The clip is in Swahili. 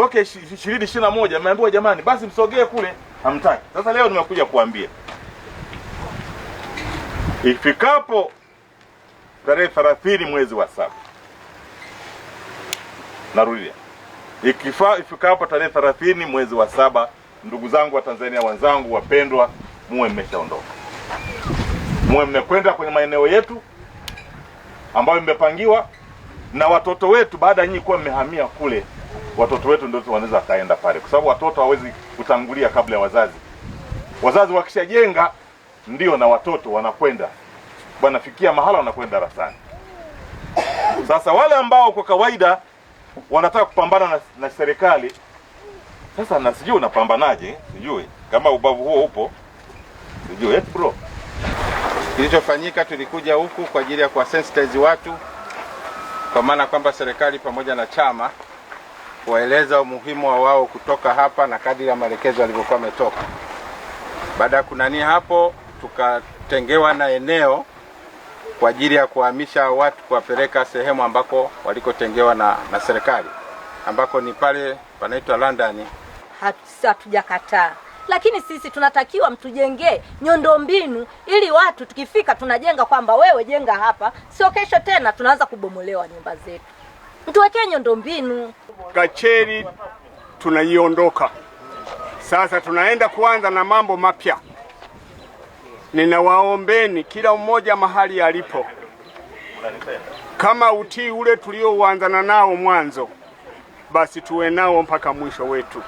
Toke 2021 mmeambiwa jamani, basi msogee kule, hamtaki. Sasa leo nimekuja kuambia ifikapo tarehe 30 mwezi wa 7, narudia, ifikapo tarehe 30 mwezi wa 7, ndugu zangu wa Tanzania wenzangu wapendwa, muwe mmeshaondoka, muwe mmekwenda kwenye maeneo yetu ambayo mmepangiwa na watoto wetu. Baada ya nyinyi kuwa mmehamia kule, watoto wetu ndio wanaweza kaenda pale, kwa sababu watoto hawezi kutangulia kabla ya wazazi. Wazazi wakishajenga ndio na watoto wanakwenda, wanafikia mahala wanakwenda darasani. Sasa wale ambao kwa kawaida wanataka kupambana na serikali sasa, na sijui unapambanaje, sijui kama ubavu huo upo, sijui eti bro. Kilichofanyika, tulikuja huku kwa ajili ya kuwasensitize watu, kwa maana kwamba serikali pamoja na chama kuwaeleza umuhimu wa wao kutoka hapa na kadiri ya maelekezo yalivyokuwa ametoka. Baada ya kunania hapo, tukatengewa na eneo kwa ajili ya kuhamisha watu kuwapeleka sehemu ambako walikotengewa na serikali, ambako ni pale panaitwa London. Hatujakataa, lakini sisi tunatakiwa mtujengee miundombinu ili watu tukifika tunajenga kwamba wewe jenga hapa, sio kesho tena tunaanza kubomolewa nyumba zetu. Mtuwekee miundombinu. Kacheri tunaiondoka sasa, tunaenda kuanza na mambo mapya. Ninawaombeni kila mmoja mahali alipo, kama utii ule tuliouanzana nao mwanzo, basi tuwe nao mpaka mwisho wetu.